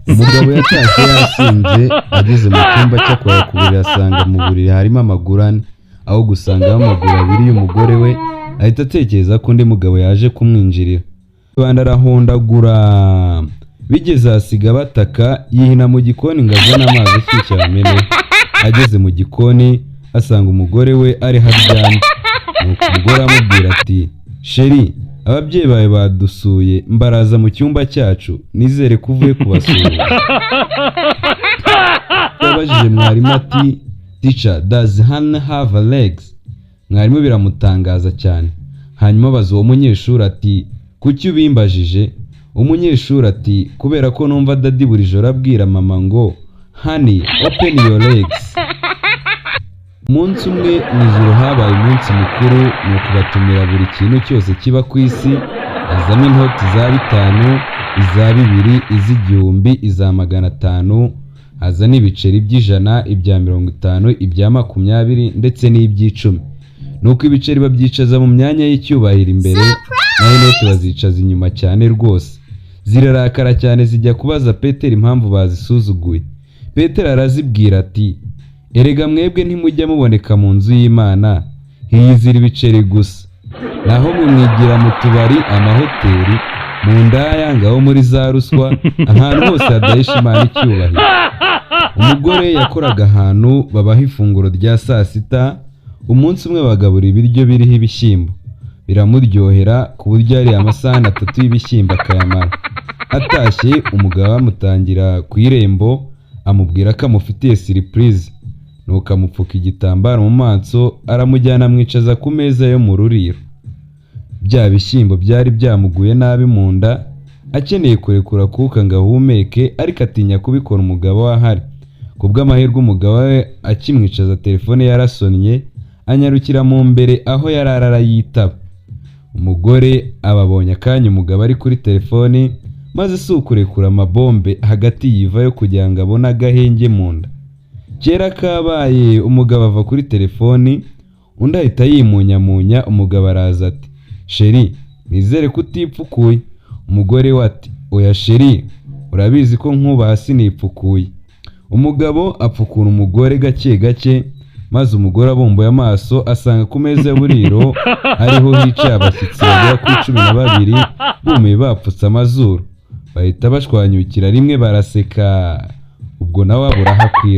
Umugabo yatashye yasinze, ageze mu cyumba cye akora ku buriri, asanga mu buriri harimo amaguru ane aho gusangamo amaguru abiri y'umugore we, ahita atekereza ko undi mugabo yaje kumwinjirira. Rubanda arahondagura, bigeze ahasiga bataka, yihina mu gikoni ngo azane amazi ashyushye abameneho. Ageze mu gikoni asanga umugore we ariho aryamye, nuko umugore aramubwira ati: "Chéri, ababyeyi bawe badusuye, mbaraza mu cyumba cyacu, nizere ko uvuye kubasura." Yabajije mwarimu ati: "Teacher, does honey have legs?" Mwarimu biramutangaza cyane, hanyuma abaza uwo munyeshuri ati: "Kuki ubimbajije?" Umunyeshuri ati: "Kubera ko numva daddy buri joro abwira mama ngo 'Honey, open your legs.'" Umunsi umwe mu ijoro habaye umunsi mukuru, ni ukubatumira buri kintu cyose kiba ku isi. Hazamo inoti za 5, iza 2, iz'igihumbi, iza 500, haza n'ibiceri by'100, ibya 50, ibya 20 ndetse n'iby'icumi. Nuko ibiceri babyicaza mu myanya y'icyubahiro imbere, naho inoti bazicaza inyuma cyane rwose. Zirarakara cyane, zijya kubaza Petero impamvu bazisuzuguye. Petero arazibwira ati: "Erega mwebwe ntimujya muboneka mu nzu y'Imana, hiyizira ibiceri gusa, naho mwe mwigira mu tubari, amahoteli, mu ndaya, ngaho muri za ruswa, ahantu hose hadahisha Imana icyubahiro." Umugore yakoraga ahantu babaha ifunguro rya saa sita. Umunsi umwe bagabura ibiryo biriho ibishyimbo, biramuryohera ku buryo yariye amasahani atatu y'ibishyimbo akayamara. Atashye, umugabo amutangira ku irembo, amubwira ko amufitiye surprise, nuko amupfuka igitambaro mu maso, aramujyana, amwicaza ku meza yo mu ruriro. Bya bishyimbo byari byamuguye nabi mu nda, akeneye kurekura akuka ngo ahumeke, ariko atinya kubikora umugabo we ahari. Ku bw'amahirwe, umugabo we akimwicaza telefone yarasonnye, anyarukira mu mbere aho yari arayitaba. Umugore ababonye akanya umugabo ari kuri telefoni, maze si ukurekura amabombe hagati yivayo kugira ngo abone agahenge mu nda. Kera kabaye, umugabo ava kuri telefoni, undi ahita yimunyamunya. Umugabo araza ati: "Chéri, nizere ko utipfukuye." Umugore we ati: "Oya chéri, urabizi ko nkubaha, sinipfukuye." Umugabo apfukura umugore gake gake, maze umugore abumbuye amaso asanga ku meza y'uburiro ariho hicaye abashyitsi bagera kuri 12, bumiwe, bapfutse amazuru, bahita bashwanyukira rimwe baraseka. Ubwo nawe abura aho akwirwa.